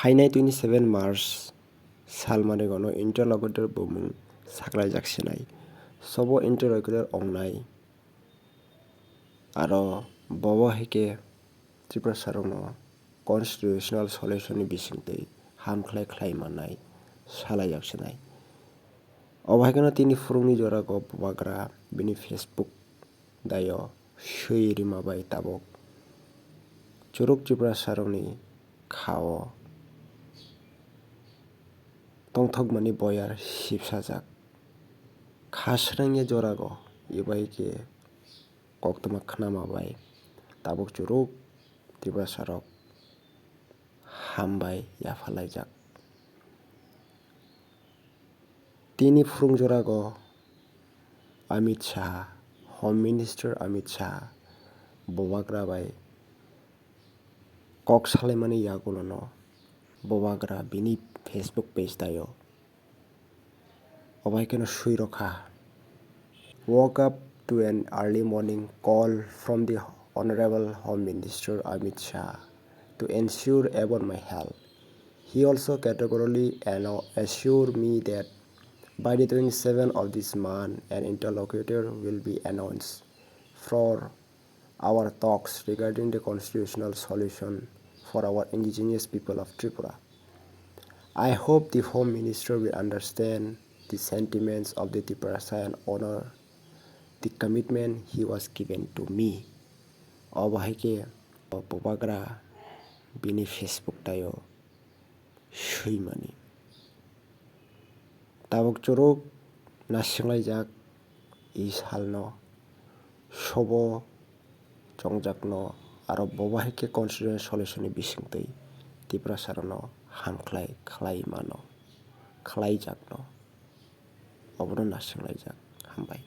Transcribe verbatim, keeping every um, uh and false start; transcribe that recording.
Phainai twenty seven March salmarigono interlocutor bumung saklaijak sinai. Sobo interlocutor ongnai. Aro bobo hai khe Tiprasarokno constitutional solution ni bisingtwi hamkhlai khlai mannai salaijak sinai. Obo hai kheno tini phwrwngni jorago bubagra bini Facebook daio swi rima bai tabuk churuk Tiprasarokni khao tongthokmani boyar sipsajak. Kha srengya jorago ebo hai khe koktwma khnama bai tabuk churuk Tiprasarok hambai yaphalaijak. Tini phwrwng jorago Amit Shah, Home Minister Amit Shah, bubagra bai kok salaimani yagulono bubagra bini Facebook page daio. Obo hai kheno swi rokha. Woke up to an early morning call from the Honorable Home Minister Amit Shah to ensure about my health. He also categorically ano-, assured me that by the twenty seven of this month, an interlocutor will be announced for our talks regarding the constitutional solution for our indigenous people of Tripura. I hope the Home Minister will understand the sentiments of the Tiprasa and honor the commitment he was given to me. Obo hai khe bubagra bini Facebook daio swimani. Tabuk churuk nasinglai jak i salno sobo chongjak no aro bobo hai khe constitutional solution ni bisingtwi Tiprasa rokno hamkhlai khlai mano, khlai jak no, obono nasinglai jak. Hambai.